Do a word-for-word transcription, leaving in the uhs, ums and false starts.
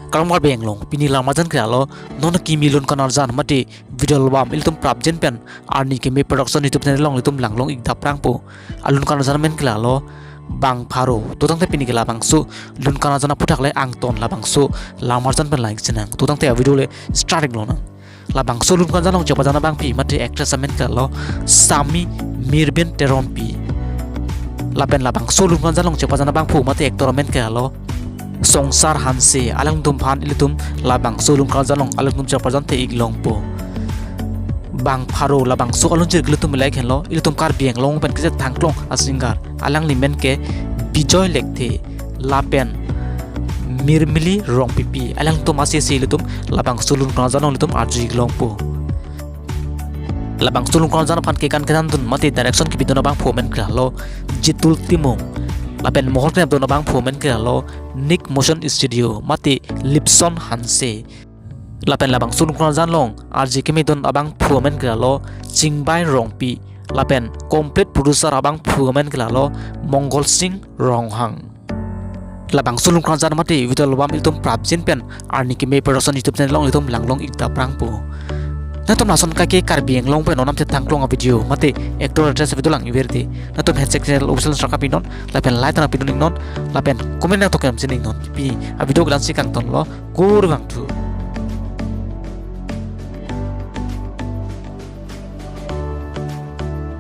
Kardom Karbi Anglong, pini lamarjan ke lahelo, non kimi lun kanarjan mate video album ilitum prapjin pen Arni Keme Production YouTube channel along ilitum langlong-ik daprangpo. Alun kanarjan amen ke lahelo Bang Pharo. To tangte pini ke labangso lun kanarjan aphuthak le angton labangso lamarjan pen lang-ik chenang. To tangte avideo le start-ik lonang. Labangso lun kanarjan along chepajan abangpi mate actress amen ke lahelo Sami Mirbin Terompi. Lapen labangso lun kanarjan along chepajan abangphu mate actor amen ke lahelo Songsar Hanse. Alangtum aphan ilitum labangso lun kanarjan along alangtum chepajan te-ik longpo. Bang Pharo labangso alun chirkli ilitum like henlo, ilitum Karbi Anglong pen kechethangklong a-singer. Alangli amen ke Bijoy Lekthe lapen Mirmili Rongpipi. Alangtum asesi ilitum labangso lun kanarjan along ilitum arju-ik longpo. Labangso lun kanarjan aphan kekan kedandun mate direction kepidun abangphu amen ke lahelo Jitul Timung. Lapen mohor kenepdun abangphu amen ke lahelo Nick Motion Studio mate Lipson Hanse. Lapen labangso lun kanarjan along arje kemedun abangphu amen ke lahelo Chingbai Rongpi. Lapen complete producer abangphu amen ke lahelo Mongol Singh Ronghang. Labangso lun kanarjan mate video album ilitum prapjin pen Arni Keme Production YouTube channel along ilitum langlong-ik daprangpo. Nangtum lason kaike Karbi Anglong pen onam chethangklong avideo mate actor actress avideo lang-ik ver te, nangtum handshake channel official subscribe pinon, lapen like nangpidun-iknon, lapen comment nangtoklem chiningnon. Pini avideo ke la-ansi kangtonlo, kurvangthu.